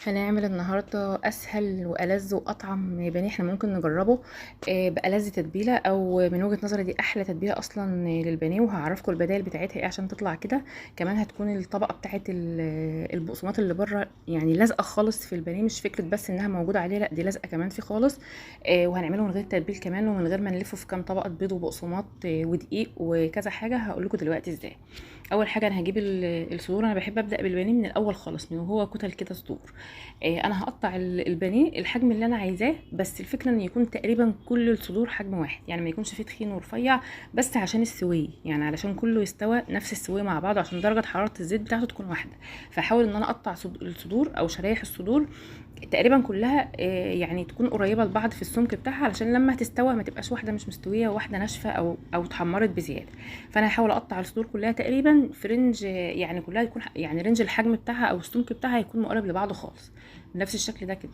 هنعمل النهاردة أسهل وألذ وأطعم بانيه احنا ممكن نجربه بألذ تتبيلة، أو من وجهة نظري دي أحلى تتبيلة أصلا للبانيه، وهعرفكم البدائل بتاعتها ايه عشان تطلع كده. كمان هتكون الطبقة بتاعت البقسماط اللي بره يعني لازقة خالص في البانيه، مش فكرة بس إنها موجودة عليه، لا دي لازقة كمان فيه خالص. وهنعمله من غير تتبيل كمان، ومن غير ما نلفه في كام طبقة بيض وبقسماط ودقيق وكذا حاجة. هقول لكم دلوقتي ازاي. اول حاجة انا هجيب الصدور. انا بحب ابدا بالبانيه من الاول خالص، من وهو كتل كده صدور. انا هقطع البانيه الحجم اللي انا عايزاه، بس الفكرة ان يكون تقريبا كل الصدور حجم واحد، يعني ما يكونش فيه تخين ورفيع، بس عشان السوية، يعني علشان كله يستوى نفس السوية مع بعض، عشان درجه حرارة الزيت بتاعته تكون واحدة. فحاول ان انا اقطع الصدور او شرايح الصدور تقريبا كلها يعني تكون قريبه لبعض في السمك بتاعها، علشان لما تستوى ما تبقاش واحدة مش مستوية وواحدة ناشفة او اتحمرت بزيادة. فانا هحاول اقطع الصدور كلها تقريبا في range، يعني كلها يكون يعني range الحجم بتاعها او السمك بتاعها يكون مقرب لبعضه خالص بنفس الشكل ده كده.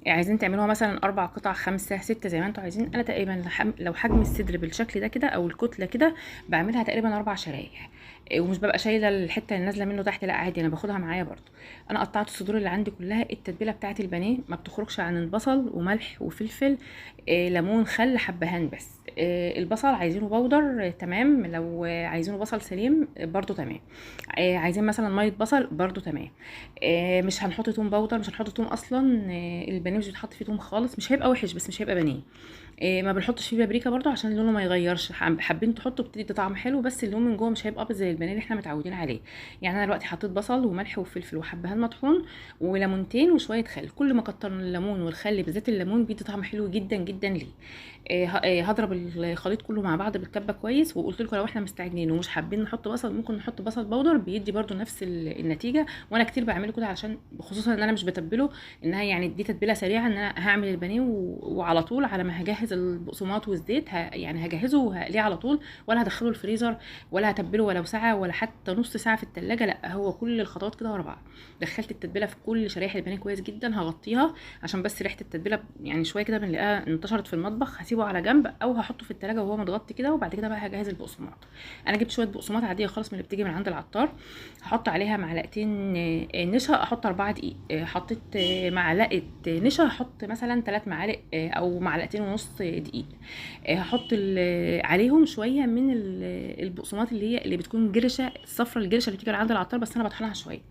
عايزين تعملوها مثلا 4 قطع، 5، 6 زي ما انتوا عايزين. انا تقريبا لو حجم الصدر بالشكل ده كده او الكتلة كده بعملها تقريبا 4 شرايح، ومش ببقى شايله الحتة اللي نازله منه تحت، لا عادي انا باخدها معايا برضو. انا قطعت الصدور اللي عندي كلها. التتبيله بتاعه البانيه ما بتخرجش عن البصل وملح وفلفل، ليمون، خل، حبهان بس. البصل عايزينه powder، تمام، لو عايزينه بصل سليم، برضو تمام. عايزين مثلا مية بصل برضو تمام. مش هنحط توم powder، مش هنحط توم اصلا. البانيه مش بيتحط فيه توم خالص، مش هيبقى وحش بس مش هيبقى بانيه. ما بنحطش فيه بابريكا برضو عشان لونه ما يغيرش. حابين تحطوا بتدي طعم حلو، بس اللون من جوه مش هيبقى ابيض زي البانيه اللي احنا متعودين عليه. يعني انا دلوقتي حطيت بصل وملح وفلفل وحبهان مطحون وليمونتين وشوية خل. كل ما كترنا الليمون والخل، بالذات الليمون بيدي طعم حلو جدا جدا ليه. هضرب الخليط كله مع بعض بالكبه كويس. وقلت لكم لو احنا مستعجلين ومش حابين نحط بصل ممكن نحط بصل powder، بيدي برضو نفس النتيجة. وانا كتير بعمله كده عشان خصوصا ان انا مش بتبله، انها يعني دي تتبيله سريعة، ان انا هعمل البانيه وعلى طول على ما هجهز البقسماط والزيت يعني هجهزه وهقليه على طول، ولا هدخله الفريزر ولا هتبله ولو ساعة ولا حتى نص ساعة في التلاجة، لا هو كل الخطوات كده ورا بعض. دخلت التتبيله في كل شرايح البانيه كويس جدا، هغطيها عشان بس ريحه التتبيله يعني شوية كده بنلاقيها انتشرت في المطبخ. هسيبه على جنب او هحطه في التلاجة وهو متغطي كده، وبعد كده بقى هجهز البقسماط. انا جبت شوية بقسماط عادية خالص من اللي بتيجي من عند العطار، هحط عليها معلقتين نشا، احط 4 دقيق. حطيت معلقه نشا، هحط مثلا 3 معالق او معلقتين ونص دقيق. هحط عليهم شوية من البقسماط اللي هي اللي بتكون جرشه، الصفرة الجرشه اللي بتيجي من عند العطار، بس انا بطحنها شوية.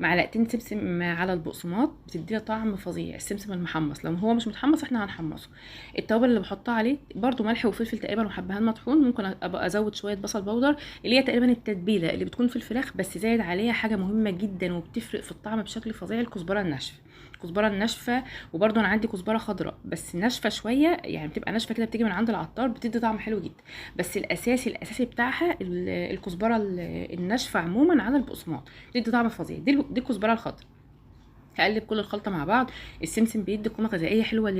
معلقتين سمسم على البقسماط بتديها طعم فظيع، السمسم المحمص، لو هو مش متحمص احنا هنحمصه. التوابل اللي بحطها عليه برده ملح وفلفل تقريبا وحبهان مطحون، ممكن ابقى ازود شوية بصل powder، اللي هي تقريبا التتبيله اللي بتكون في الفراخ، بس زايد عليها حاجة مهمة جدا وبتفرق في الطعم بشكل فظيع، الكزبره الناشفه. الكزبره الناشفه، وبرده انا عندي كزبره خضراء بس ناشفة شوية، يعني بتبقى ناشفة كده، بتيجي من عند العطار، بتدي طعم حلو جدا. بس الاساسي بتاعها الكزبره الناشفه عموما على البقسماط، بتدي طعم فظيع. دي الكزبره الخضراء. هقلب كل الخلطة مع بعض. السمسم بيدي قيمة غذائية حلوة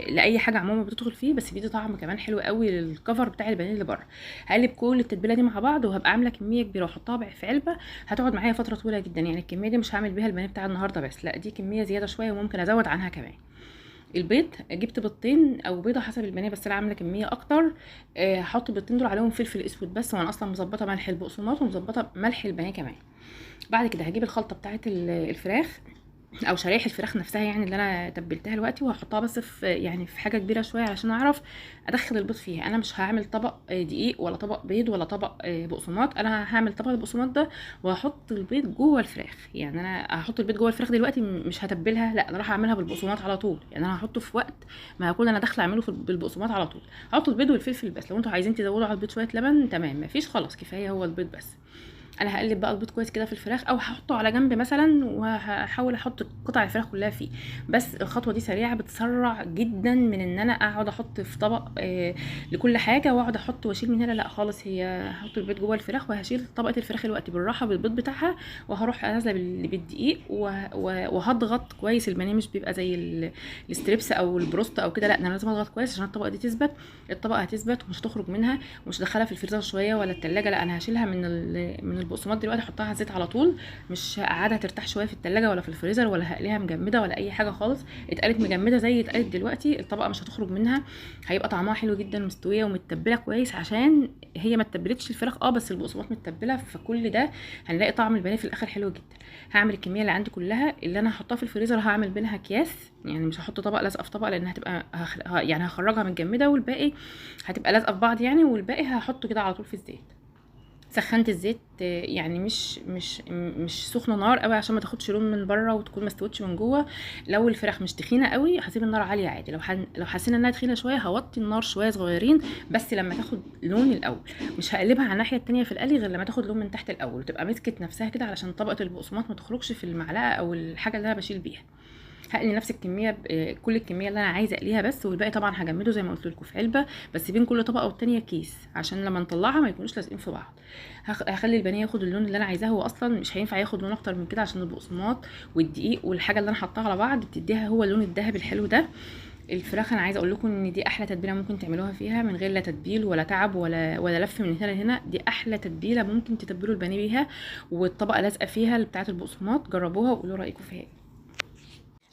لاي حاجة عموما بتدخل فيه، بس بيدي طعم كمان حلو قوي للكفر بتاع البانيه اللي بره. هقلب كل التتبيله دي مع بعض، وهبقى عامله كمية كبيرة واحطها في علبة هتقعد معايا فترة طويلة جدا. يعني الكمية دي مش هعمل بيها البانيه بتاع النهارده بس، لا دي كمية زيادة شوية وممكن ازود عنها كمان. البيض جبت بيضتين او بيضة حسب البانيه، بس انا عامله كمية اكتر. هحط البيضتين دول عليهم فلفل اسود بس، وانا اصلا مظبطه ملح البقسماط ومظبطه ملح البانيه كمان. بعد كده هجيب الخلطة بتاعه الفراخ او شرايح الفراخ نفسها، يعني اللي انا تبلتها دلوقتي، وهحطها بس في يعني في حاجة كبيرة شوية علشان اعرف ادخل البيض فيها. انا مش هعمل طبق دقيق ولا طبق بيض ولا طبق بقسماط، انا هعمل طبق البقسماط ده وهحط البيض جوه الفراخ. يعني انا هحط البيض جوه الفراخ دلوقتي، مش هتبلها، لا انا راح اعملها بالبقسماط على طول. يعني انا هحطه في وقت ما هكون انا داخله اعمله بالبقسماط على طول. هحط البيض والفلفل بس، لو انتوا عايزين تزودوا على البيض شوية لبن تمام، مفيش خلاص كفاية هو البيض بس. انا هقلب بقى البيض كويس كده في الفراخ، او هحطه على جنب مثلا وهحاول احط قطع الفراخ كلها فيه. بس الخطوة دي سريعة، بتسرع جدا من ان انا اقعد احط في طبق لكل حاجة واقعد احط واشيل من هنا، لا خالص، هي هحط البيض جوه الفراخ وهشيل طبقه الفراخ الوقت بالراحة بالبيض بتاعها، وهروح نازله بالدقيق وهضغط كويس. البانيه مش بيبقى زي ال strips او البروست او كده، لا انا لازم اضغط كويس عشان الطبقة دي تثبت. الطبقة هتثبت ومش هتخرج منها، ومش هدخلها في الفريزر شوية ولا التلاجة، لا انا هشيلها من البقسماط دلوقتي احطها على الزيت على طول، مش هقعدها ترتاح شوية في التلاجة ولا في الفريزر ولا هقليها مجمده ولا اي حاجة خالص. اتقلت مجمده زي اتقلت دلوقتي، الطبقة مش هتخرج منها، هيبقى طعمها حلو جدا، مستوية ومتبله كويس، عشان هي ما اتبلتش الفراخ بس البقسماط متبله، فكل ده هنلاقي طعم البانيه في الاخر حلو جدا. هعمل الكمية اللي عندي كلها اللي انا هحطها في الفريزر، هعمل منها اكياس، يعني مش هحط طبق لازقه في طبق لان هتبقى يعني هخرجها متجمده، والباقي هتبقى لازقه في بعض يعني، والباقي هحطه كده على طول في الزيت. سخنت الزيت يعني مش سخنة نار قوي عشان ما تاخدش لون من بره وتكون ما استوتش من جوه. لو الفراخ مش تخينة قوي هسيب النار عالية عادي، لو حسينا انها تخينة شوية هوطي النار شوية صغيرين، بس لما تاخد لون الاول، مش هقلبها على الناحية التانية في القلي غير لما تاخد لون من تحت الاول وتبقى مسكت نفسها كده، علشان طبقه البقسماط ما تخرجش في المعلقة او الحاجة اللي انا بشيل بيها. هقلي نفس الكمية، كل الكمية اللي انا عايزه اقليها بس، والباقي طبعا هجمده زي ما قلت لكم في علبة، بس بين كل طبقه والتانية كيس عشان لما نطلعها ما يكونوش لازقين في بعض. هخلي البانيه ياخد اللون اللي انا عايزاه، هو اصلا مش هينفع ياخد لون اكتر من كده عشان البقسماط والدقيق والحاجة اللي انا حطاها على بعض بتديها هو اللون الذهبي الحلو ده. الفراخ انا عايزه اقول لكم ان دي احلى تتبيله ممكن تعملوها فيها، من غير لا تتبيل ولا تعب ولا لف من هنا لهنا، دي احلى تتبيله ممكن تتبلوا البانيه بيها، والطبقة لازقه فيها اللي بتاعه البقسماط. جربوها وقولوا رايكم فيها.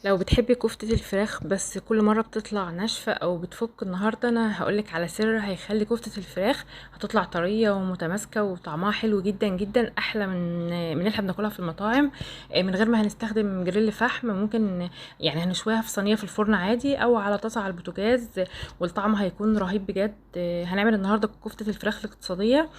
لو بتحبي كفتة الفراخ بس كل مرة بتطلع ناشفة او بتفك، النهاردة انا هقولك على سر هيخلي كفتة الفراخ هتطلع طرية ومتماسكة وطعمها حلو جدا جدا، احلى من اللي احنا بناكلها في المطاعم، من غير ما هنستخدم جريل فحم. ممكن يعني هنشويها في صينية في الفرن عادي او على طاسة على البوتاجاز، والطعم هيكون رهيب بجد. هنعمل النهاردة كفتة الفراخ الاقتصادية،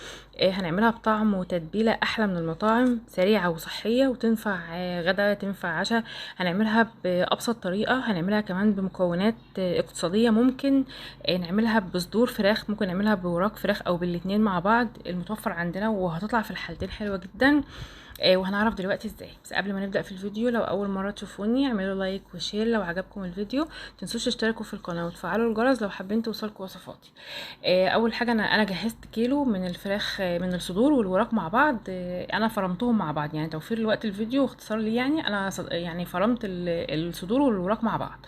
هنعملها بطعم وتتبيلة احلى من المطاعم، سريعة وصحية وتنفع غدا تنفع عشاء. هنعملها بأبسط طريقة، هنعملها كمان بمكونات اقتصادية، ممكن نعملها بصدور فراخ، ممكن نعملها بوراك فراخ او بالاتنين مع بعض المتوفر عندنا، وهتطلع في الحالتين حلوة جدا، وهنعرف دلوقتي ازاي. بس قبل ما نبدأ في الفيديو، لو اول مرة تشوفوني اعملوا like و share لو عجبكم الفيديو، متنسوش تشتركوا في القناة وتفعلوا الجرس لو حابين توصلكوا وصفاتي. اول حاجة انا جهزت كيلو من الفراخ، من الصدور والوراك مع بعض، انا فرمتهم مع بعض، يعني توفير الوقت الفيديو واختصار لي، يعني انا يعني فرمت الصدور والوراك مع بعض.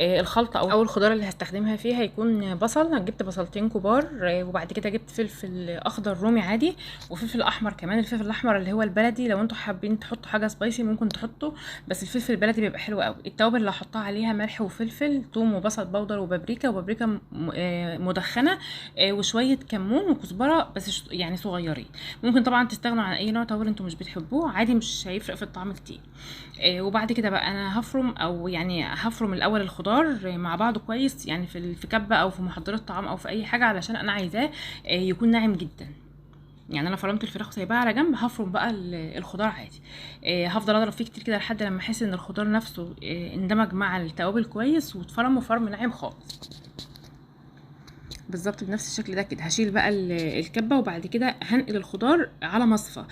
الخلطة او الخضار اللي هستخدمها فيها هيكون بصل، انا جبت بصلتين كبار، وبعد كده جبت فلفل اخضر رومي عادي وفلفل احمر كمان، الفلفل الاحمر اللي هو البلدي، لو انتوا حابين تحطوا حاجة spicy ممكن تحطوا، بس الفلفل البلدي بيبقى حلو قوي. التوابل اللي هحطها عليها ملح وفلفل، ثوم وبصل powder وبابريكا، وبابريكا مدخنه، وشوية كمون وكزبره بس يعني صغيرين. ممكن طبعا تستغنوا عن اي نوع توابل انتوا مش بتحبوه عادي، مش هيفرق في الطعم كتير. وبعد كده بقى انا هفرم، او يعني هفرم الاول الخضار مع بعضه كويس، يعني في كبه او في محضرة طعام او في اي حاجة، علشان انا عايزاه يكون ناعم جدا. يعني انا فرمت الفراخ وسايباها على جنب، هفرم بقى الخضار عادي، هفضل اضرب فيه كتير كده لحد لما احس ان الخضار نفسه اندمج مع التوابل كويس واتفرم وفرم ناعم خالص بالظبط بنفس الشكل ده كده. هشيل بقى الكبه، وبعد كده هنقل الخضار على مصفى.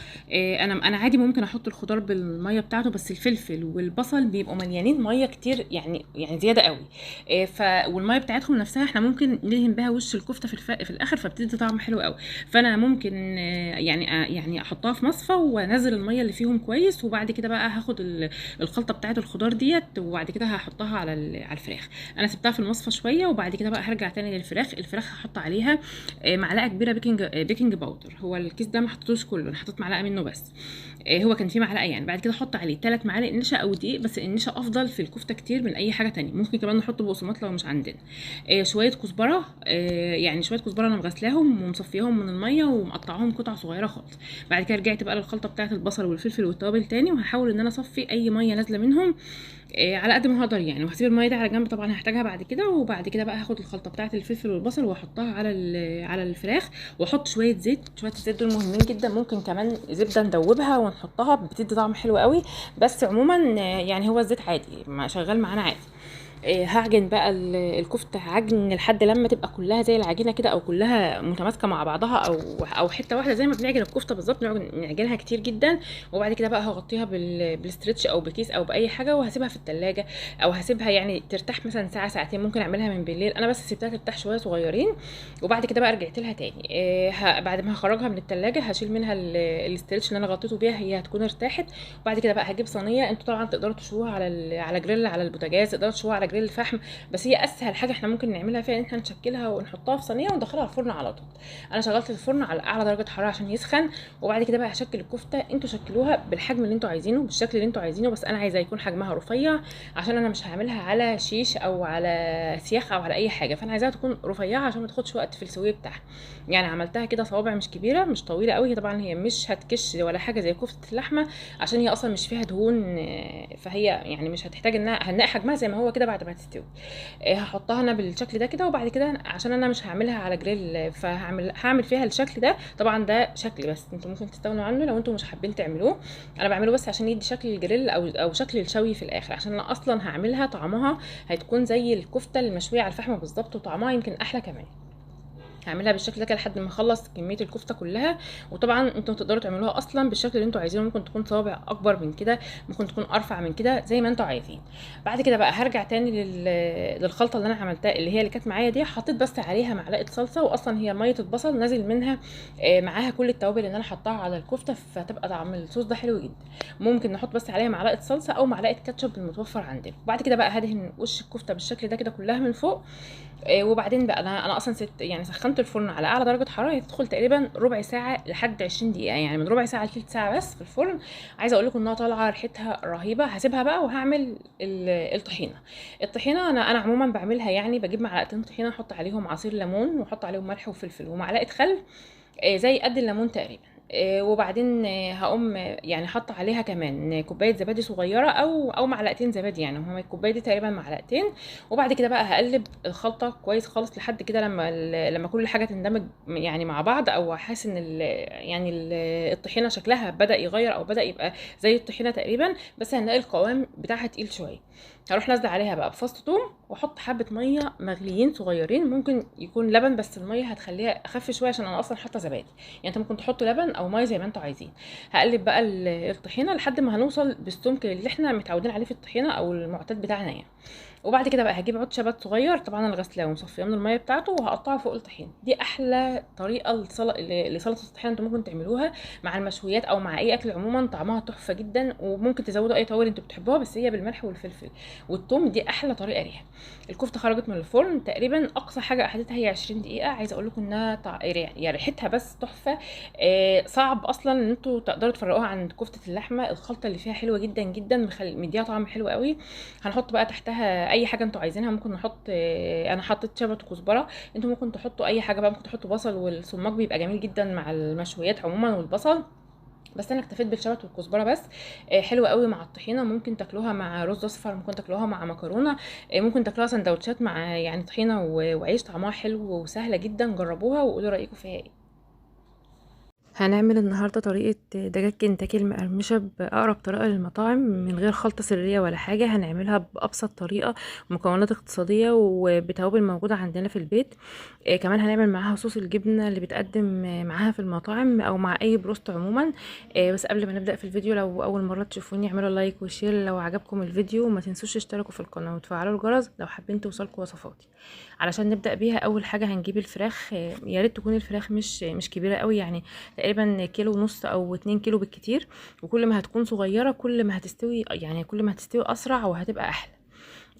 انا عادي ممكن احط الخضار بالمية بتاعته، بس الفلفل والبصل بيبقوا مليانين مية كتير، يعني زيادة قوي، والمية بتاعتهم نفسها احنا ممكن ندهن بها وش الكفتة في الاخر، فبتدي طعم حلو قوي. فانا ممكن يعني احطها في مصفى وانزل المية اللي فيهم كويس، وبعد كده بقى هاخد الخلطة بتاعه الخضار ديت، وبعد كده هحطها على الفراخ. انا سبتها في المصفى شوية، وبعد كده بقى هرجع تاني للفراخ. الفراخ هحط عليها معلقه كبيرة baking powder، هو الكيس ده ما حطيتوش كله، انا حطيت معلقه منه بس، هو كان فيه معلقه يعني. بعد كده احط عليه 3 معالق نشا او دقيق، بس النشا افضل في الكفتة كتير من اي حاجة تانية، ممكن كمان نحط بقسماط لو مش عندنا. شوية كزبره، يعني شوية كزبره انا مغسلاهم ومصفياهم من المية ومقطعاهم قطع صغيرة خالص. بعد كده رجعت بقى للخلطه بتاعه البصل والفلفل والتوابل تاني، وهحاول ان انا اصفي اي مية نازله منهم على قد ما هقدر يعني، وهسيب المية دي على جنب طبعا هحتاجها بعد كده. وبعد كده بقى هاخد الخلطة بتاعه الفلفل والبصل واحطها على الفراخ، واحط شوية زيت. شوية الزيت دول مهمين جدا، ممكن كمان زبدة ندوبها ونحطها بتدي طعم حلو قوي، بس عموما يعني هو الزيت عادي ما شغال معانا عادي. هعجن بقى الكفتة عجن لحد لما تبقى كلها زي العجينة كده، او كلها متماسكة مع بعضها، او حتة واحدة زي ما بنعجن الكفتة بالظبط، نعجنها كتير جدا. وبعد كده بقى هغطيها بال stretch او بكيس او باي حاجة، وهسيبها في التلاجة او هسيبها يعني ترتاح مثلا ساعة ساعتين، ممكن اعملها من بالليل، انا بس سيبتها ترتاح شوية صغيرين، وبعد كده بقى رجعت لها تاني. بعد ما هخرجها من التلاجة هشيل منها ال stretch اللي انا غطيته بيها، هي هتكون ارتاحت. وبعد كده بقى هجيب صينية، انتوا طبعا تقدروا تشوها على جريل على البوتاجاز، تقدروا تشوها على جريل فحم، بس هي اسهل حاجة احنا ممكن نعملها فيها ان احنا نشكلها ونحطها في صينية وندخلها الفرن على طول. انا شغلت الفرن على اعلى درجه حرارة عشان يسخن، وبعد كده بقى هشكل الكفتة. انتوا شكلوها بالحجم اللي انتوا عايزينه، بالشكل اللي انتوا عايزينه، بس انا عايزه يكون حجمها رفيع عشان انا مش هعملها على شيش او على سياخ او على اي حاجة، فانا عايزاها تكون رفيعة عشان ما تاخدش وقت في السوية بتاعها. يعني عملتها كده صوابع مش كبيرة، مش طويلة قوي، طبعا هي مش هتكش ولا حاجة زي كفته اللحمة عشان هي اصلا مش فيها دهون، فهي يعني مش هتحتاج انها هنلاقي حجمها زي ما هو كده بعد ما تستوي. هحطها انا بالشكل ده كده، وبعد كده عشان انا مش هعملها على جريل فهعمل فيها الشكل ده. طبعا ده شكل بس انتوا ممكن تستغنوا عنه لو انتوا مش حابين تعملوه، انا بعمله بس عشان يدي شكل الجريل او شكل الشوي في الاخر، عشان انا اصلا هعملها طعمها هتكون زي الكفتة المشويه على الفحم بالظبط، وطعمها يمكن احلى كمان. هعملها بالشكل ده كده لحد ما اخلص كمية الكفتة كلها. وطبعا انتوا تقدروا تعملوها اصلا بالشكل اللي انتوا عايزينه، ممكن تكون صوابع اكبر من كده، ممكن تكون ارفع من كده، زي ما انتوا عايزين. بعد كده بقى هرجع تاني للخلطه اللي انا عملتها اللي هي اللي كانت معايا دي. حطيت بس عليها معلقه صلصه، واصلا هي مية البصل نازل منها معاها كل التوابل اللي انا حطاها على الكفتة، فتبقى طعم الصوص ده حلو جدا. ممكن نحط بس عليها معلقه صلصه او معلقه كاتشب المتوفر عندنا. وبعد كده بقى هدهن وش الكفتة بالشكل ده كده كلها من فوق. وبعدين بقى انا اصلا يعني سخنت الفرن على اعلى درجه حرارة، تدخل تقريبا ربع ساعة لحد 20 دقيقة، يعني من ربع ساعة لثلث ساعة بس في الفرن. عايزه اقول لكم انها طالعه ريحتها رهيبة. هسيبها بقى وهعمل الطحينه. الطحينه انا عموما بعملها يعني بجيب معلقتين طحينه، احط عليهم عصير ليمون، واحط عليهم ملح وفلفل ومعلقة خل زي قد الليمون تقريبا. وبعدين هقوم يعني حاطه عليها كمان كوباية زبادي صغيرة او معلقتين زبادي، يعني هما الكوباية دي تقريبا معلقتين. وبعد كده بقى هقلب الخلطة كويس خالص لحد كده لما كل حاجة تندمج يعني مع بعض، او احس ان يعني الطحينه شكلها بدا يغير او بدا يبقى زي الطحينه تقريبا، بس هنلاقي القوام بتاعها تقيل شوية. هروح نازله عليها بقى بفص ثوم، واحط حبه مية مغليين صغيرين، ممكن يكون لبن بس المية هتخليها اخف شوية عشان انا اصلا حاطه زبادي، يعني انت ممكن تحطوا لبن او مية زي ما انتوا عايزين. هقلب بقى الطحينه لحد ما هنوصل بالسمك اللي احنا متعودين عليه في الطحينه او المعتاد بتاعنا يعني. وبعد كده بقى هجيب عود شبت صغير، طبعا انا غسلاه ومصفيه من المية بتاعته، وهقطعه فوق الطحينه. دي احلى طريقه لسلطه الطحينه انتوا ممكن تعملوها مع المشويات او مع اي اكل عموما، طعمها تحفة جدا. وممكن تزودوا اي توابل انتوا بتحبوها، بس هي بالملح والفلفل والثوم دي احلى طريقه ليها. الكفتة خرجت من الفرن تقريبا اقصى حاجة اخدتها هي 20 دقيقة. عايزه اقول لكم انها يعني ريحتها بس تحفة. صعب اصلا ان انتوا تقدروا تفرقوها عن كفته اللحمة، الخلطة اللي فيها حلوة جدا جدا، مديها طعم حلو قوي. هنحط بقى تحتها اي حاجة انتوا عايزينها، ممكن نحط، انا حطيت شبت وكزبره، انتوا ممكن تحطوا اي حاجة بقى، ممكن تحطوا بصل والسماق بيبقى جميل جدا مع المشويات عموما والبصل، بس انا اكتفيت بالشبت والكزبره بس. حلوة قوي مع الطحينه، ممكن تاكلوها مع رز اصفر، ممكن تاكلوها مع مكرونه، ممكن تاكلوها سندوتشات مع يعني طحينه وعيش، طعمها حلو وسهلة جدا. جربوها وقولوا رايكم فيها ايه. هنعمل النهارده طريقه دجاج كنتاكي المقرمشه باقرب طريقه للمطاعم، من غير خلطه سرية ولا حاجة. هنعملها بابسط طريقه، مكونات اقتصادية وبتوابل موجودة عندنا في البيت. كمان هنعمل معاها صوص الجبنة اللي بتقدم معاها في المطاعم او مع اي بروست عموما. بس قبل ما نبدا في الفيديو، لو اول مرة تشوفوني اعملوا like و share لو عجبكم الفيديو، وما تنسوش تشتركوا في القناة وتفعلوا الجرس لو حابين توصلكم وصفاتي. علشان نبدا بيها، اول حاجة هنجيب الفراخ. يا ريت تكون الفراخ مش كبيرة قوي، يعني تقريبا 1.5 كيلو او 2 كيلو بالكتير، وكل ما هتكون صغيرة كل ما هتستوي، يعني كل ما هتستوي اسرع وهتبقى احلى.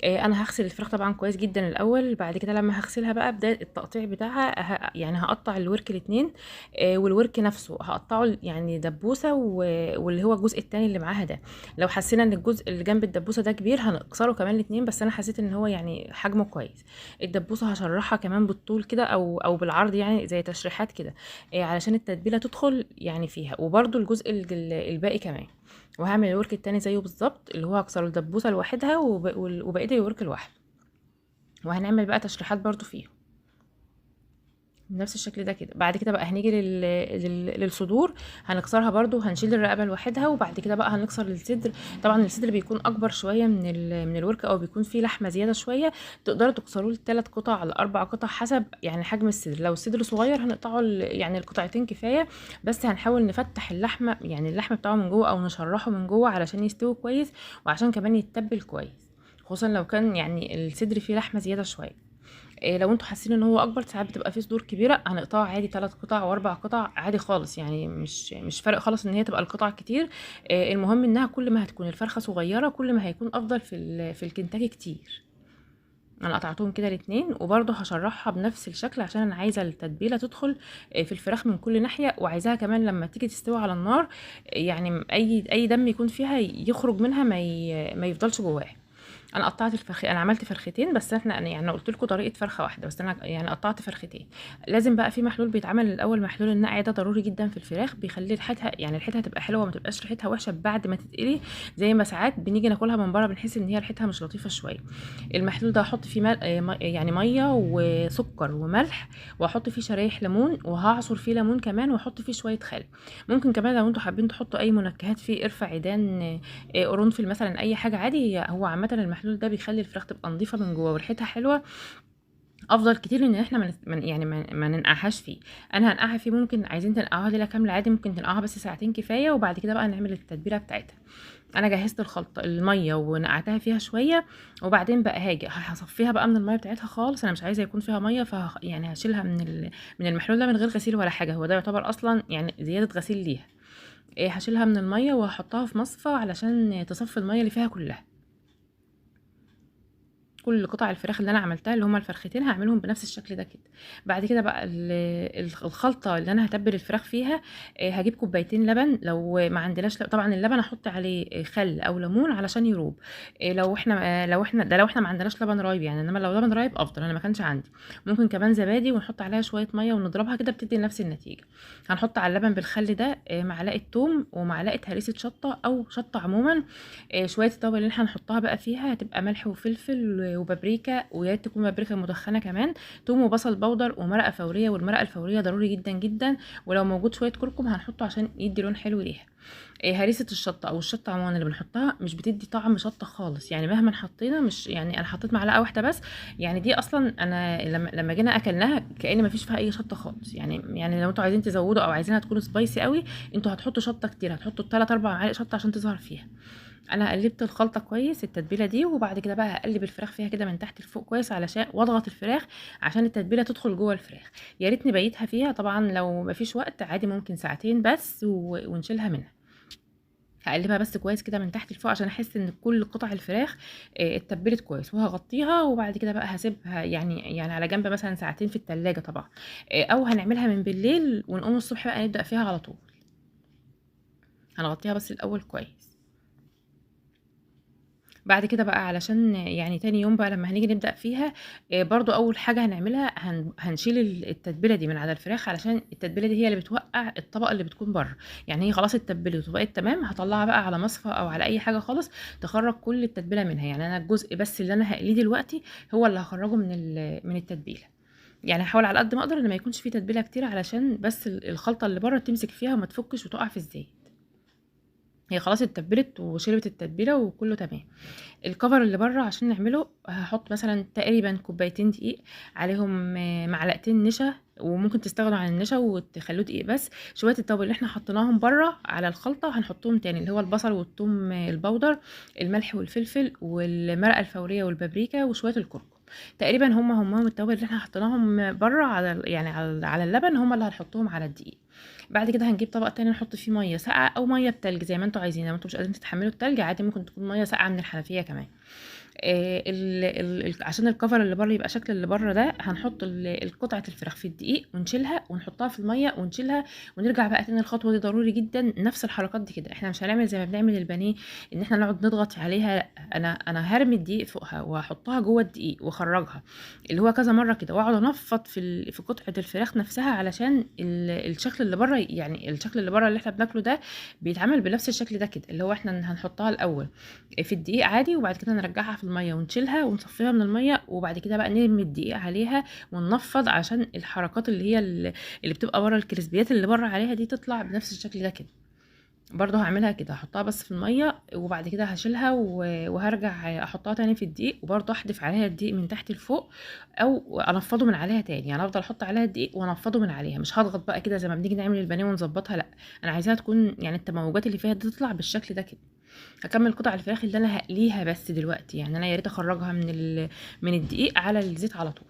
انا هغسل الفراخ طبعا كويس جدا الاول. بعد كده لما هغسلها بقى ابدا التقطيع بتاعها، يعني هقطع الورك الاتنين، والورك نفسه هقطعه يعني دبوسه، واللي هو الجزء التاني اللي معاها ده. لو حسينا ان الجزء اللي جنب الدبوسه ده كبير هنكسره كمان الاتنين، بس انا حسيت ان هو يعني حجمه كويس. الدبوسه هشرحها كمان بالطول كده او بالعرض، يعني زي تشريحات كده، علشان التتبيله تدخل يعني فيها، وبرده الجزء الباقي كمان. وهعمل الورك التاني زيه بالظبط، اللي هو هكسر الدبوسه لوحدها وبقية الورك لوحده. وهنعمل بقى تشريحات برضو فيه بنفس الشكل ده كده. بعد كده بقى هنيجي للصدور، هنكسرها برضو، هنشيل الرقبة لوحدها. وبعد كده بقى هنكسر الصدر. طبعا الصدر بيكون اكبر شوية من الورك، او بيكون فيه لحمه زيادة شوية، تقدروا تكسروه ل3 قطع ل4 قطع حسب يعني حجم الصدر. لو الصدر صغير هنقطعه يعني القطعتين كفاية، بس هنحاول نفتح اللحمة، يعني اللحمة بتاعه من جوه، او نشرحه من جوه علشان يستوي كويس، وعشان كمان يتبل كويس، خصوصا لو كان يعني الصدر فيه لحمه زيادة شوية. لو انتوا حاسين ان هو اكبر، ساعات بتبقى فيه صدور كبيرة، هنقطعه عادي 3 قطع و4 قطع عادي خالص، يعني مش فارق خالص ان هي تبقى القطع كتير. المهم انها كل ما هتكون الفرخه صغيرة كل ما هيكون افضل في الكنتاكي كتير. انا قطعتهم كده الاتنين، وبرده هشرحها بنفس الشكل عشان انا عايزه التتبيله تدخل في الفراخ من كل ناحية، وعايزاها كمان لما تيجي تستوي على النار يعني اي دم يكون فيها يخرج منها، ما يفضلش جواها. انا قطعت الفرخ، انا عملت فرختين بس، احنا يعني قلت لكم طريقه فرخة واحدة بس، انا يعني قطعت فرختين. لازم بقى في محلول بيتعمل الاول، محلول النقع ده ضروري جدا في الفراخ، بيخلي ريحتها يعني ريحتها تبقى حلوة، ما تبقاش ريحتها وحشة بعد ما تتقلي، زي ما ساعات بنيجي ناكلها من بره بنحس ان هي ريحتها مش لطيفة شوية. المحلول ده هحط فيه يعني مية وسكر وملح، واحط فيه شرايح ليمون، وهعصر فيه ليمون كمان، واحط فيه شوية خل. ممكن كمان لو انتوا حابين تحطوا اي منكهات فيه، قرفه، عيدان، قرنفل مثلا، اي حاجة عادي. هو عامة المحلول ده بيخلي الفراخ تبقى نظيفة من جوه وريحتها حلوة، افضل كتير ان احنا يعني ما ننقعهاش فيه. انا هنقعها فيه، ممكن عايزين تنقعوها ليلة كاملة عادي، ممكن تنقعها بس ساعتين كفاية، وبعد كده بقى نعمل التتبيله بتاعتها. انا جهزت الخلطة المية ونقعتها فيها شوية، وبعدين بقى هاجي هصفيها بقى من المية بتاعتها خالص، انا مش عايزه يكون فيها مية، يعني هشيلها من المحلول ده من غير غسيل ولا حاجة، هو ده يعتبر اصلا يعني زيادة غسيل ليها. هشيلها من المية وهحطها في مصفى علشان تصفي المية اللي فيها كلها. كل قطع الفراخ اللي انا عملتها اللي هما الفرختين هعملهم بنفس الشكل ده كده. بعد كده بقى الخلطة اللي انا هتبل الفراخ فيها، هجيب كوبايتين لبن. لو ما عندناش طبعا اللبن احط عليه خل او ليمون علشان يروب، لو احنا ده لو احنا ما عندناش لبن رايب يعني، انما لو لبن رايب افضل، انا ما كانش عندي. ممكن كمان زبادي ونحط عليها شوية مية ونضربها كده، بتدي نفس النتيجة. هنحط على اللبن بالخل ده معلقه توم ومعلقة هريسه شطه او شطه عموما، شوية التوابل اللي احنا هنحطها بقى فيها هتبقى ملح وفلفل وبابريكا، ويا ريت تكون بابريكا مدخنه كمان، توم وبصل بودر، ومرقه فورية، والمرقه الفورية ضروري جدا جدا، ولو موجود شوية كركم هنحطه عشان يدي لون حلو ليها. هريسه الشطه او الشطه عموما اللي بنحطها مش بتدي طعم شطه خالص، يعني مهما حطينا، مش يعني انا حطيت معلقه واحدة بس، يعني دي اصلا انا لما جينا اكلناها كأن ما فيش فيها اي شطه خالص. يعني لو انتوا عايزين تزودوا او عايزينها تكون spicy قوي، انتوا هتحطوا شطه كتير، هتحطوا 3 4 معالق شطه عشان تظهر فيها. انا قلبت الخلطة كويس التتبيله دي، وبعد كده بقى هقلب الفراخ فيها كده من تحت لفوق كويس علشان واضغط الفراخ عشان التتبيله تدخل جوه الفراخ. يا ريت نبيتها فيها، طبعا لو مفيش وقت عادي ممكن ساعتين بس ونشيلها منها. هقلبها بس كويس كده من تحت لفوق عشان احس ان كل قطع الفراخ اتبلت كويس، وهغطيها. وبعد كده بقى هسيبها يعني على جنب مثلا ساعتين في التلاجة طبعا، او هنعملها من بالليل ونقوم الصبح بقى نبدأ فيها على طول. هنغطيها بس الاول كويس. بعد كده بقى علشان يعني تاني يوم بقى لما هنيجي نبدأ فيها، برضو اول حاجة هنعملها هنشيل التتبيلة دي من على الفراخ، علشان التتبيلة دي هي اللي بتوقع الطبقة اللي بتكون بره. يعني هي خلاص اتبلت وبقت تمام، هطلعها بقى على مصفى او على اي حاجة خالص تخرج كل التتبيلة منها. يعني انا الجزء بس اللي انا هقليه دلوقتي هو اللي هخرجه من التتبيلة. يعني هحاول على قد ما اقدر ان ما يكونش فيه تتبيلة كتير، علشان بس الخلطة اللي بره تمسك فيها وما تفكش وتقع في الزيت. هي خلاص اتبلت وشربت التتبيله وكله تمام. الكفر اللي بره عشان نعمله هحط مثلا تقريبا كوبايتين دقيق، عليهم معلقتين نشا، وممكن تستغنوا عن النشا وتخلوه دقيق بس. شوية التوابل اللي احنا حطيناهم بره على الخلطة هنحطهم تاني، اللي هو البصل والثوم البودر، الملح والفلفل والمرقه الفورية والبابريكا وشوية الكركم. تقريبا هم التوابل اللي احنا حطيناهم بره على يعني على اللبن هم اللي هنحطهم على الدقيق. بعد كده هنجيب طبق تاني نحط فيه مية ساقعه او مية بتلج زي ما انتوا عايزين. لو انتوا مش قادرين تتحملوا التلج عادي ممكن تكون مية ساقعه من الحنفية كمان. عشان الكفر اللي بره يبقى شكل اللي بره ده، هنحط قطعه الفراخ في الدقيق ونشيلها ونحطها في المية ونشيلها، ونرجع بقى تاني. الخطوة دي ضروري جدا، نفس الحركات دي كده. احنا مش هنعمل زي ما بنعمل البانيه ان احنا نقعد نضغط عليها، لا، انا هرمي الدقيق فوقها وهحطها جوه الدقيق واخرجها اللي هو كذا مرة كده، واقعد انفض في قطعه الفراخ نفسها علشان الشكل اللي بره، يعني الشكل اللي بره اللي احنا بناكله ده بيتعمل بنفس الشكل ده كده، اللي هو احنا هنحطها الاول في الدقيق عادي، وبعد كده نرجعها في المية ونشيلها ونصفيها من المية، وبعد كده بقى نرمي الدقيق عليها وننفض عشان الحركات اللي هي اللي بتبقى بره، الكريسبيات اللي بره عليها دي تطلع بنفس الشكل ده كده. برضو هعملها كده، هحطها بس في المية وبعد كده هشيلها وهرجع احطها تاني في الدقيق، وبرضو احدف عليها الدقيق من تحت لفوق او انفضه من عليها تاني. يعني افضل احط عليها الدقيق وانفضه من عليها، مش هضغط بقى كده زي ما بنيجي نعمل البانيه ونظبطها، لا، انا عايزاها تكون يعني التموجات اللي فيها دي تطلع بالشكل ده كده. هكمل قطع الفراخ اللي انا هقليها بس دلوقتي، يعني انا يا ريت اخرجها من الدقيق على الزيت على طول.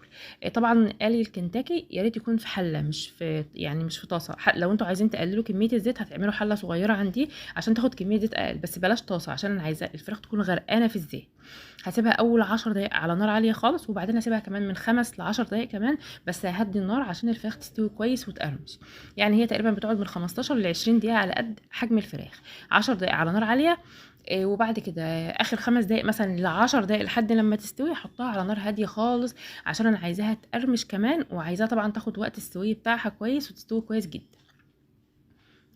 طبعا قلي الكنتاكي يا ريت يكون في حله، مش في يعني مش في طاسه. لو انتوا عايزين تقللوا كمية الزيت هتعملوا حله صغيرة عندي عشان تاخد كمية زيت اقل، بس بلاش طاسه عشان انا عايزه الفراخ تكون غرقانة في الزيت. هسيبها اول 10 دقائق على نار عالية خالص، وبعدين هسيبها كمان من 5 ل 10 دقائق كمان، بس ههدي النار عشان الفراخ تستوي كويس وتقرمش. يعني هي تقريبا بتقعد من 15 ل 20 دقيقة على قد حجم الفراخ، 10 دقائق على نار عالية، وبعد كده اخر 5 دقائق مثلا ل 10 دقائق لحد لما تستوي احطها على نار هادية خالص، عشان انا عايزاها تقرمش كمان، وعايزاها طبعا تاخد وقت السوية بتاعها كويس وتستوي كويس جدا.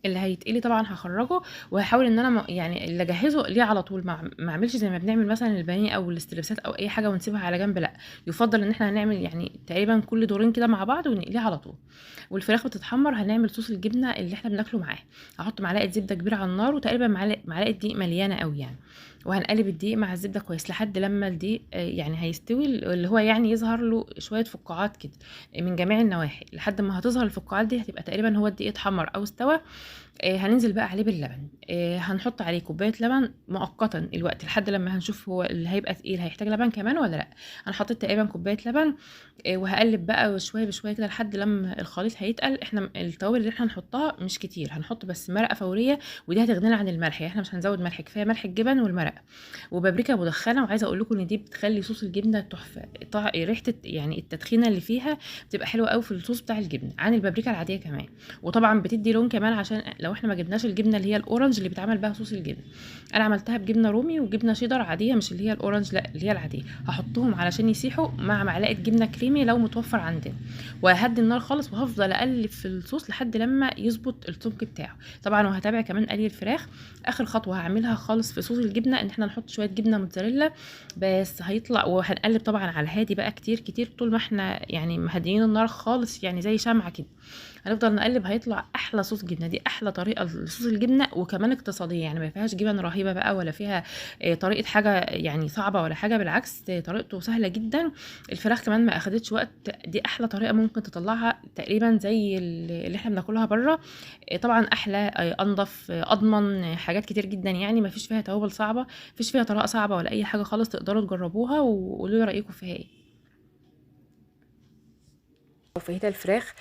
اللي هيتقلي طبعا هخرجه، وهحاول ان انا يعني اللي اجهزة ليه على طول، ما اعملش زي ما بنعمل مثلا البانيه او الاستريبسات او اي حاجة ونسيبها على جنب، لا يفضل ان احنا هنعمل يعني تقريبا كل دورين كده مع بعض ونقليه على طول. والفراخ بتتحمر هنعمل صوص الجبنة اللي احنا بناكله معاه. هحط معلقه زبدة كبيرة على النار، وتقريبا معلقه دقيق مليانة قوي يعني، وهنقلب الدقيق مع الزبدة كويس لحد لما الدقيق يعني هيستوي، اللي هو يعني يظهر له شوية فقاعات كده من جميع النواحي. لحد ما هتظهر الفقاعات دي هتبقى تقريبا هو الدقيق اتحمر او استوى. هننزل بقى عليه باللبن، هنحط عليه كوباية لبن مؤقتا الوقت لحد لما هنشوف هو اللي هيبقى تقيل هيحتاج لبن كمان ولا لا. انا حطيت تقريبا كوباية لبن، وهقلب بقى شوية بشوية كده لحد لما الخليط هيتقل. احنا التوابل اللي احنا هنحطها مش كتير، هنحط بس مرقه فورية، ودي هتغنينا عن الملح، يعني احنا مش هنزود ملح، كفاية ملح الجبن والمرقه وبابريكا مدخنه. وعايزه اقول لكم ان دي بتخلي صوص الجبنة تحفة، ريحه يعني التدخينه اللي فيها بتبقى حلوة قوي في الصوص بتاع الجبنة عن البابريكا العادية كمان. وطبعا بتدي لون كمان، عشان لو احنا ما جبناش الجبنة اللي هي ال orange اللي بيتعمل بها صوص الجبنة. انا عملتها بجبنه رومي وجبنه شيدر عادية، مش اللي هي ال orange، لا اللي هي العادية. هحطهم علشان يسيحوا مع معلقه جبنه كريمي لو متوفر عندنا، وههدي النار خالص وهفضل اقلب في الصوص لحد لما يظبط السمك بتاعه طبعا. وهتابع كمان قلي الفراخ. اخر خطوة هعملها خالص في صوص الجبنة ان احنا نحط شوية جبنه موتزاريلا بس، هيطلع. وهنقلب طبعا على الهادي بقى كتير كتير طول ما احنا يعني مهديين النار خالص، يعني زي شمعة كده هنفضل نقلب، هيطلع احلى صوص جبنه. دي احلى طريقه لصوص الجبنة، وكمان اقتصادية، يعني ما فيهاش جبن رهيبة بقى ولا فيها طريقه حاجة يعني صعبة ولا حاجة، بالعكس طريقته سهلة جدا. الفراخ كمان ما اخدتش وقت، دي احلى طريقه ممكن تطلعها تقريبا زي اللي احنا بناكلها بره. طبعا احلى، انضف، اضمن، حاجات كتير جدا، يعني ما فيش فيها توابل صعبة، ما فيش فيها طريقه صعبة ولا اي حاجة خالص. تقدروا تجربوها وقولوا لي رايكم فيها ايه. فاهيتا الفراخ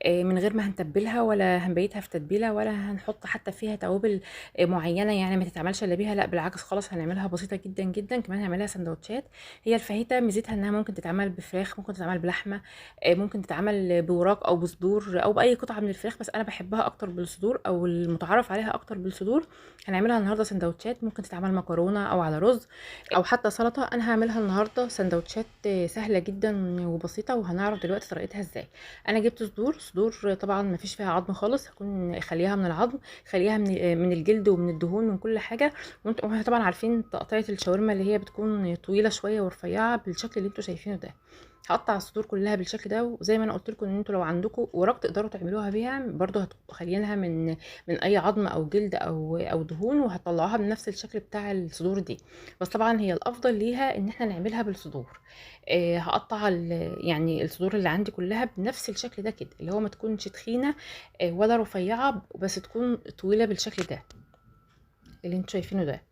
من غير ما هنتبلها ولا هنبيتها في تتبيله ولا هنحط حتى فيها توابل معينة، يعني ما تتعملش الا بيها، لا بالعكس خالص هنعملها بسيطة جدا جدا. كمان هنعملها سندوتشات. هي الفاهيتا ميزتها انها ممكن تتعمل بفراخ، ممكن تتعمل بلحمه، ممكن تتعمل بوراك او بصدور او باي قطعه من الفراخ، بس انا بحبها اكتر بالصدور او المتعارف عليها اكتر بالصدور. هنعملها النهارده سندوتشات، ممكن تتعمل مكرونه او على رز او حتى سلطة. انا هعملها النهارده سندوتشات سهلة جدا وبسيطة، وهنعرف دلوقتي طريقتها ازاي. انا جبت صدور طبعا ما فيش فيها عظم خالص، هكون خليها من العظم، خليها من الجلد ومن الدهون ومن كل حاجة. وانتم طبعا عارفين تقطيعه الشاورما اللي هي بتكون طويلة شوية ورفيعه بالشكل اللي انتم شايفينه ده. هقطع الصدور كلها بالشكل ده، وزي ما انا قلت لكم ان انتوا لو عندكم وراك تقدروا تعملوها بيها برضو، هتخلينها من اي عظم او جلد او دهون، وهتطلعوها بنفس الشكل بتاع الصدور دي. بس طبعا هي الافضل ليها ان احنا نعملها بالصدور. هقطع يعني الصدور اللي عندي كلها بنفس الشكل ده كده، اللي هو ما تكونش تخينة ولا رفيعة، بس تكون طويلة بالشكل ده اللي انتوا شايفينه ده.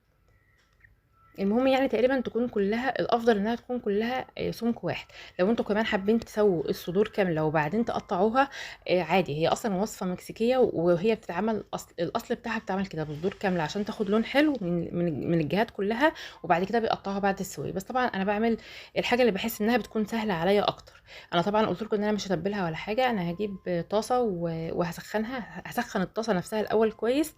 المهم يعني تقريبا تكون كلها، الافضل انها تكون كلها سمك واحد. لو انتوا كمان حابين تسووا الصدور كاملة وبعدين تقطعوها عادي، هي اصلا وصفه مكسيكيه وهي بتتعمل الاصل بتاعها بتتعمل كده بصدور كاملة عشان تاخد لون حلو من الجهات كلها، وبعد كده بيقطعوها بعد السوي. بس طبعا انا بعمل الحاجة اللي بحس انها بتكون سهلة عليا اكتر. انا طبعا قلت لكم ان انا مش هتبلها ولا حاجة، انا هجيب طاسه وهسخنها، هسخن الطاسه نفسها الاول كويس،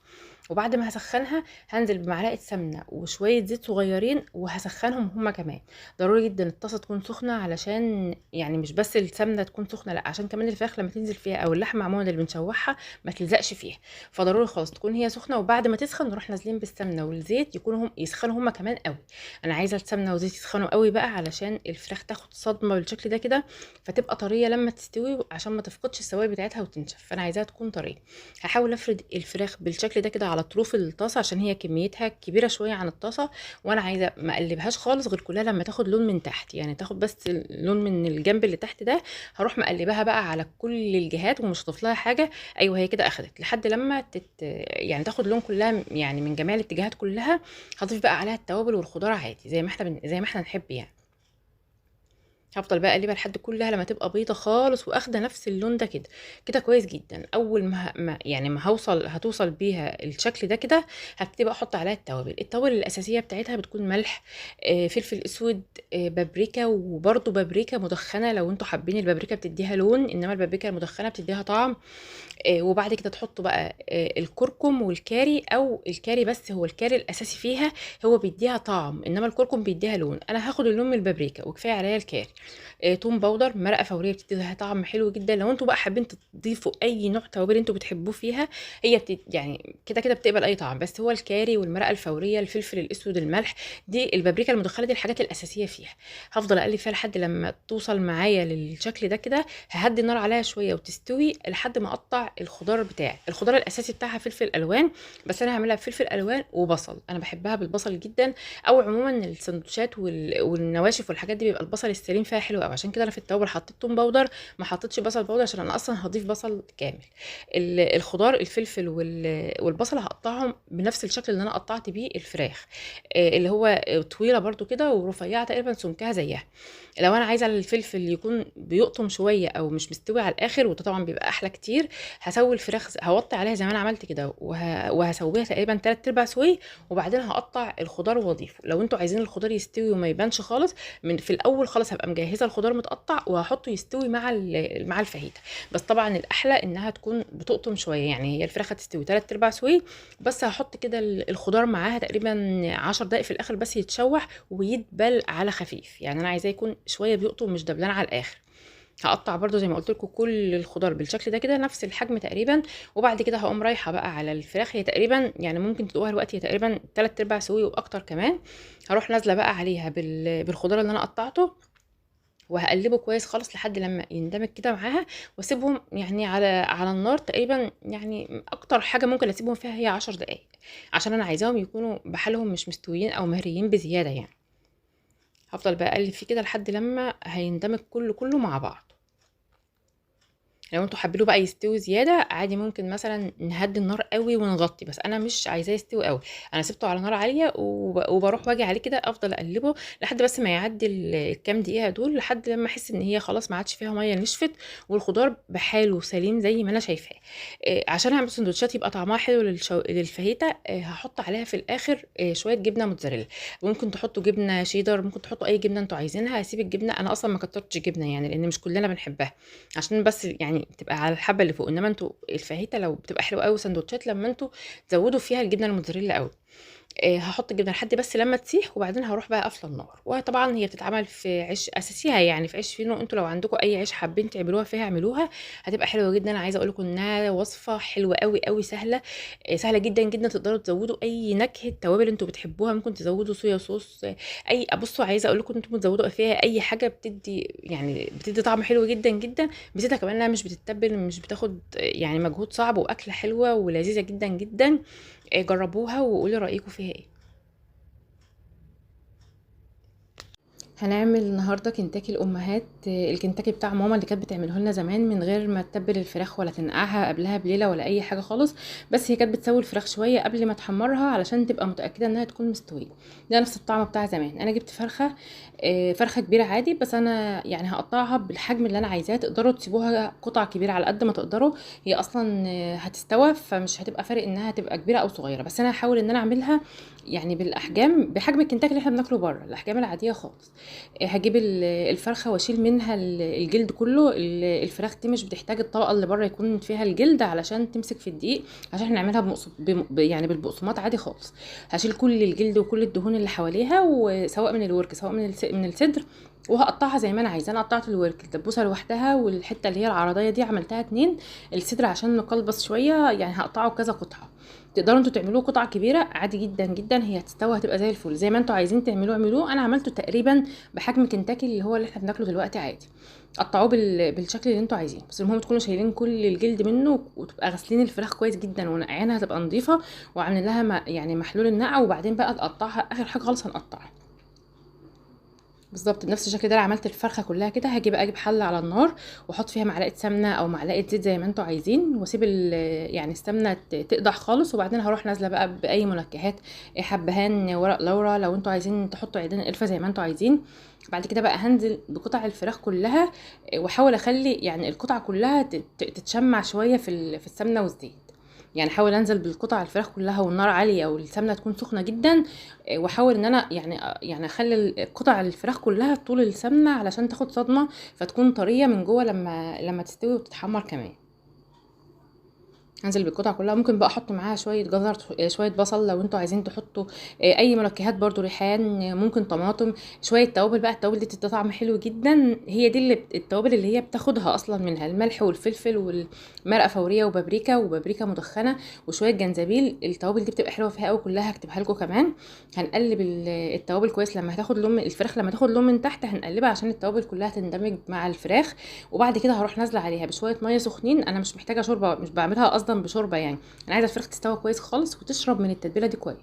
وبعد ما هسخنها هنزل بمعلقه سمنه وشوية زيت صغيرين وهسخنهم هما كمان. ضروري جدا الطاسه تكون سخنة، علشان يعني مش بس السمنة تكون سخنة، لا عشان كمان الفراخ لما تنزل فيها او اللحمة عموما اللي بنشوحها ما تلزقش فيها، فضروري خالص تكون هي سخنة. وبعد ما تسخن نروح نازلين بالسمنه والزيت، يكونوا هم يسخنوا هما كمان قوي. انا عايزه السمنة والزيت يسخنوا قوي بقى علشان الفراخ تاخد صدمة بالشكل ده كده، فتبقى طرية لما تستوي عشان ما تفقدش السوائل بتاعتها وتنشف، فانا عايزاها تكون طرية. هحاول افرد الفراخ بالشكل ده كده على طروف الطاسه عشان هي كميتها كبيرة شوية عن الطاسه، وانا عايزه ما اقلبهاش خالص غير كلها لما تاخد لون من تحت، يعني تاخد بس لون من الجنب اللي تحت ده. هروح مقلبها بقى على كل الجهات ومش هضيف لها حاجة. ايوه هي كده اخدت لحد لما يعني تاخد لون كلها، يعني من جميع الاتجاهات كلها. هضيف بقى عليها التوابل والخضار عادي زي ما احنا نحب يعني. هفضل بقى اقلبها لحد كلها لما تبقى بيضة خالص واخده نفس اللون ده كده كده كويس جدا. اول ما يعني ما هوصل هتوصل بيها الشكل ده كده، هبتدي بقى احط عليها التوابل. التوابل الاساسية بتاعتها بتكون ملح، فلفل اسود، بابريكا، وبرده بابريكا مدخنه لو انتوا حابين. البابريكا بتديها لون، انما البابريكا المدخنه بتديها طعم. وبعد كده تحطوا بقى الكركم والكاري، او الكاري بس، هو الكاري الاساسي فيها، هو بيديها طعم، انما الكركم بيديها لون. انا هاخد اللون من البابريكا وكفاية عليا الكاري. توم powder، مرقه فورية بتديها طعم حلو جدا. لو انتوا بقى حابين تضيفوا اي نوع توابل انتوا بتحبوه فيها، هي يعني كده كده بتقبل اي طعم، بس هو الكاري والمرقه الفورية، الفلفل الاسود، الملح، دي البابريكا المدخنه، دي الحاجات الاساسية فيها. هفضل اقلب فيها لحد لما توصل معايا للشكل ده كده. ههدي النار عليها شوية وتستوي لحد ما اقطع الخضار بتاعي. الخضار الاساسي بتاعها فلفل الوان، بس انا هعملها بفلفل الوان وبصل. انا بحبها بالبصل جدا، او عموما السندوتشات والنواشف والحاجات دي بيبقى البصل السليم فيها حلو قوي. عشان كده انا في التوابل حطيت توم powder، ما حطيتش بصل powder عشان انا اصلا هضيف بصل كامل. الخضار الفلفل والبصل هقطعهم بنفس الشكل اللي انا قطعت بيه الفراخ، اللي هو طويلة برده كده ورفيعه تقريبا سمكها زيها. لو انا عايزه الفلفل يكون بيقطم شوية او مش مستوي على الاخر، وده طبعا بيبقى احلى كتير، هسوي الفراخ، هوطي عليها زي ما انا عملت كده وهسويها تقريبا 3/4 سوي، وبعدين هقطع الخضار واضيفه. لو انتوا عايزين الخضار يستوي وما يبانش خالص من في الاول خالص، هبقى مجهزة الخضار متقطع وهحطه يستوي مع الفاهيتا. بس طبعا الاحلى انها تكون بتقطم شوية، يعني هي الفراخ هتستوي 3/4 سوي، بس هحط كده الخضار معاها تقريبا 10 دقائق في الاخر بس يتشوح ويدبل على خفيف، يعني انا عايزاه يكون شوية بيقطم مش دبلان على الاخر. هقطع برده زي ما قلت لكم كل الخضار بالشكل ده كده نفس الحجم تقريبا، وبعد كده هقوم رايحة بقى على الفراخ. هي تقريبا يعني ممكن تدوقها دلوقتي، هي تقريبا 3/4 سوي واكتر كمان. هروح نازله بقى عليها بالخضار اللي انا قطعته، وهقلبه كويس خالص لحد لما يندمج كده معاها، واسيبهم يعني على النار تقريبا، يعني اكتر حاجة ممكن اسيبهم فيها هي 10 دقائق، عشان انا عايزاهم يكونوا بحالهم مش مستويين او مهريين بزيادة. يعني هفضل بقى اقلب فيه كده لحد لما هيندمج كله مع بعض. لو انتوا حابينه بقى يستوي زيادة عادي، ممكن مثلا نهدي النار قوي ونغطي، بس انا مش عايزاه يستوي قوي، انا سبته على نار عالية وبروح واجي عليه كده، افضل اقلبه لحد بس ما يعدي الكام دقيقة دول، لحد لما احس ان هي خلاص ما عادش فيها مية، نشفت والخضار بحاله سليم زي ما انا شايفاه. عشان اعمل سندوتشات يبقى طعمها حلو للفاهيتا، هحط عليها في الاخر شوية جبنه موتزاريلا. ممكن تحطوا جبنه شيدر، ممكن تحطوا اي جبنه انتوا عايزينها. هسيب الجبنة، انا اصلا ما كترتش جبنه يعني لان مش كلنا بنحبها، عشان بس يعني تبقى على الحبة اللي فوق. انما انتوا الفاهيتا لو بتبقى حلوة قوي سندوتشات لما انتوا تزودوا فيها الجبنة الموتزاريلا قوي. هحط الجبنة لحد بس لما تسيح، وبعدين هروح بقى قافله النار. وطبعا هي بتتعمل في عيش اساسيها، يعني في عيش فينو. انتوا لو عندكم اي عيش حابين تعملوها فيها اعملوها، هتبقى حلوة جدا. عايزه اقول لكم انها وصفه حلوة قوي قوي، سهلة سهلة جدا جدا. تقدروا تزودوا اي نكهة توابل انتوا بتحبوها، ممكن تزودوا صويا صوص، اي بصوا عايزه اقول لكم انتوا تزودوا فيها اي حاجة بتدي يعني بتدي طعم حلو جدا جدا. ميزتها كمان انها مش بتتبل، مش بتاخد يعني مجهود صعب، واكله حلوة ولذيذه جدا جدا. جربوها وقولي رايكم فيها ايه. هنعمل النهارده كنتاكي الامهات، الكنتاكي بتاع ماما اللي كانت بتعمله لنا زمان من غير ما تتبل الفراخ ولا تنقعها قبلها بليلة ولا اي حاجة خالص، بس هي كانت بتسوي الفراخ شوية قبل ما تحمرها علشان تبقى متاكدة انها تكون مستوية. ده نفس الطعم بتاع زمان. انا جبت فرخة كبيرة عادي، بس انا يعني هقطعها بالحجم اللي انا عايزاه. تقدروا تسيبوها قطع كبيرة على قد ما تقدروا، هي اصلا هتستوى فمش هتبقى فارق انها تبقى كبيرة او صغيرة، بس انا هحاول ان انا اعملها يعني بالاحجام، بحجم الكنتاكي اللي احنا بناكله بره، الاحجام العادية خالص. هجيب الفرخه واشيل منها الجلد كله. الفراخ دي مش بتحتاج الطبقة اللي بره يكون فيها الجلد علشان تمسك في الدقيق، عشان احنا نعملها يعني بالبقسماط عادي خالص. هشيل كل الجلد وكل الدهون اللي حواليها، وسواء من الورك سواء من الصدر، وهقطعها زي ما انا عايزه. انا قطعت الورك الدبوسه لوحدها، والحتة اللي هي العرضية دي عملتها 2، الصدر عشان نقلبص شوية يعني هقطعه كذا قطعه. تقدروا انتوا تعملوه قطع كبيرة عادي جدا جدا، هي هتستوي هتبقى زي الفل. زي ما انتوا عايزين تعملوه اعملوه. انا عملته تقريبا بحجم كنتاكي اللي هو اللي احنا بناكله دلوقتي عادي. قطعوه بالشكل اللي انتوا عايزينه، بس المهم تكونوا شايلين كل الجلد منه، وتبقى غاسلين الفراخ كويس جدا ونقعينها تبقى نظيفة، وعاملين لها يعني محلول النقع، وبعدين بقى تقطعها اخر حاجة خالص هنقطعها. بالظبط بنفس الشكل ده. عملت الفرخه كلها كده. هاجي بقى اجيب حله على النار واحط فيها معلقه سمنه او معلقه زيت زي ما انتوا عايزين، واسيب يعني السمنة تقدح خالص، وبعدين هروح نازله بقى باي منكهات، حبهان، ورق لورا، لو انتوا عايزين تحطوا عيدان قرفه زي ما انتوا عايزين. بعد كده بقى هنزل بقطع الفراخ كلها، واحاول اخلي يعني القطعة كلها تتشمع شوية في السمنة والزيت. يعني احاول انزل بالقطع الفراخ كلها والنار عالية والسمنه تكون سخنة جدا، واحاول ان انا يعني اخلي قطع الفراخ كلها طول السمنة علشان تاخد صدمة، فتكون طرية من جوه لما تستوي وتتحمر كمان. هنزل بالقطع كلها. ممكن بقى احط معاها شوية جزر، شوية بصل لو انتوا عايزين تحطوا اي منكهات برضو، ريحان، ممكن طماطم، شوية توابل بقى. التوابل دي بتدي طعم حلو جدا، هي دي اللي التوابل اللي هي بتاخدها اصلا منها الملح والفلفل والمرقه فورية وبابريكا وبابريكا مدخنه وشوية جنزبيل. التوابل دي بتبقى حلوة فيها قوي، كلها هكتبها لكم كمان. هنقلب التوابل كويس لما هتاخد لون الفراخ، لما تاخد لون من تحت هنقلبها عشان التوابل كلها تندمج مع الفراخ. وبعد كده هروح نازله عليها بشوية مية سخنين. انا مش محتاجه شوربة، مش بعملها اصلا بشوربه، يعني انا عايزه الفراخ تستوي كويس خالص وتشرب من التتبيله دي كويس.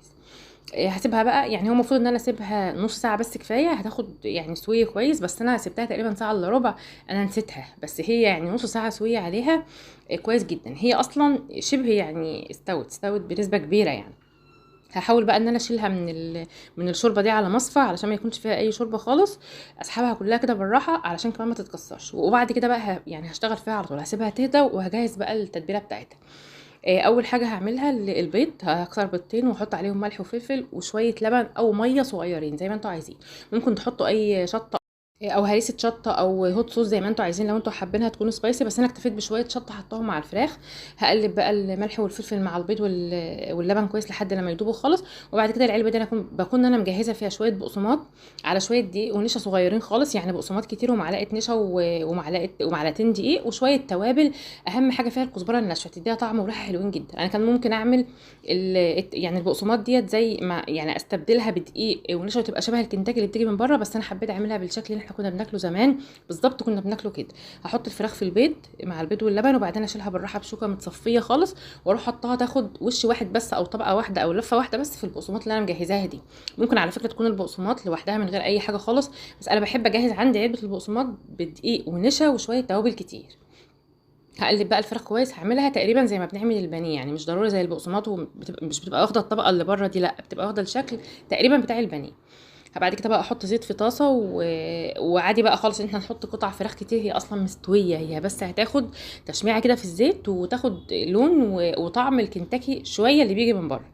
هسيبها بقى، يعني هو المفروض ان انا اسيبها نص ساعة بس كفاية، هتاخد يعني سويه كويس، بس انا سبتها تقريبا ساعة الا ربع، انا نسيتها، بس هي يعني نص ساعة سويه عليها كويس جدا. هي اصلا شبه يعني استوت بنسبة كبيرة يعني. هحاول بقى ان انا اشيلها من الشوربة دي على مصفى علشان ما يكونش فيها اي شوربة خالص، اسحبها كلها كده بالراحة علشان كمان ما تتكسرش. وبعد كده بقى يعني هشتغل فيها على طول، هسيبها تهدى وهجهز بقى التتبيله بتاعتها. اول حاجة هعملها البيض، هكسر بيضتين واحط عليهم ملح وفلفل وشوية لبن او مية صغيرين زي ما انتوا عايزين. ممكن تحطوا اي شطه او هريسه شطه او hot sauce زي ما انتوا عايزين لو انتوا حابينها تكون spicy، بس انا اكتفيت بشوية شطه حطاهم مع الفراخ. هقلب بقى الملح والفلفل مع البيض واللبن كويس لحد لما يدوبوا خالص. وبعد كده العلبة دي انا بكون انا مجهزة فيها شوية بقسماط على شوية دقيق ونشا صغيرين خالص، يعني بقسماط كتير ومعلقة نشا ومعلقتين دقيق وشوية توابل. اهم حاجة فيها الكزبره الناشفه، تديها طعم وريحه حلوين جدا. انا كان ممكن اعمل يعني البقسماط ديت زي ما يعني استبدلها بدقيق ونشا وتبقى شبه الكنتاكي اللي بتيجي من بره، بس انا حبيت اعملها بالشكل اللي احنا كنا بناكله زمان بالظبط، كنا بناكله كده. هحط الفراخ في البيض مع البيض واللبن، وبعدين اشيلها بالراحة بشوكة متصفيه خالص، واروح احطها تاخد وش واحد بس او طبقه واحدة او لفه واحدة بس في البقسماط اللي انا مجهزاها دي. ممكن على فكرة تكون البقسماط لوحدها من غير اي حاجة خالص، بس انا بحب اجهز عندي علبة البقسماط بدقيق ونشا وشوية توابل كتير. هقلب بقى الفراخ كويس، هعملها تقريبا زي ما بنعمل البانيه، يعني مش ضروري زي البقسماط مش بتبقى واخده الطبقة اللي بره دي، لا بتبقى واخده الشكل تقريبا بتاع البانيه. بعد كده بقى احط زيت في طاسه وعادي بقى خالص ان احنا نحط قطع فراخ كتير، هي اصلا مستوية، هي بس هتاخد تشميعه كده في الزيت وتاخد لون وطعم الكنتاكي شوية اللي بيجي من بره.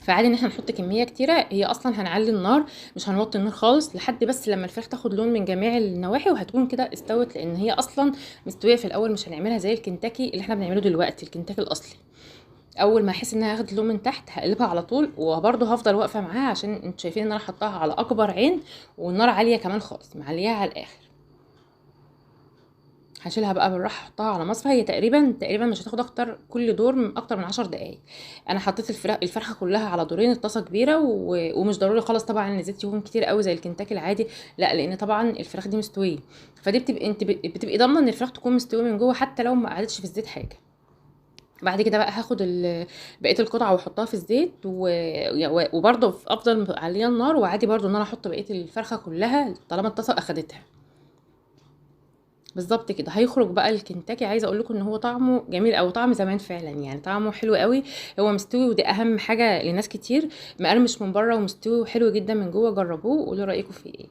فعادي ان احنا نحط كمية كتيرة، هي اصلا هنعلي النار مش هنوطي النار خالص لحد بس لما الفراخ تاخد لون من جميع النواحي، وهتكون كده استوت، لان هي اصلا مستوية في الاول. مش هنعملها زي الكنتاكي اللي احنا بنعمله دلوقتي، الكنتاكي الاصلي. اول ما احس انها اخدت لون من تحت هقلبها على طول، وبرده هفضل واقفة معاها عشان انتوا شايفين ان انا حطاها على اكبر عين والنار عالية كمان خالص، معلياها على الاخر. هشيلها بقى بالراحة احطها على مصفى. هي تقريبا مش هتاخد اكتر كل دور من اكتر من 10 دقايق. انا حطيت الفرخه كلها على دورين، الطاسه كبيرة ومش ضروري خالص طبعا ان الزيت يكون كتير قوي زي الكنتاكي العادي، لا، لان طبعا الفراخ دي مستوية، فدي بتبقى انت بتبقي ضامنه ان الفراخ تكون مستوية من جوه حتى لو ما قعدتش في الزيت حاجة. بعد كده بقى هاخد بقية القطعة واحطها في الزيت، وبرده افضل عليها النار، وعادي برده ان انا احط بقية الفرخه كلها طالما الطاسه اخدتها بالظبط كده. هيخرج بقى الكنتاكي، عايزه اقول لكم ان هو طعمه جميل او طعم زمان فعلا، يعني طعمه حلو قوي، هو مستوي، وده اهم حاجة لناس كتير، مقرمش من بره ومستوي وحلو جدا من جوه. جربوه وقولوا رايكم فيه ايه.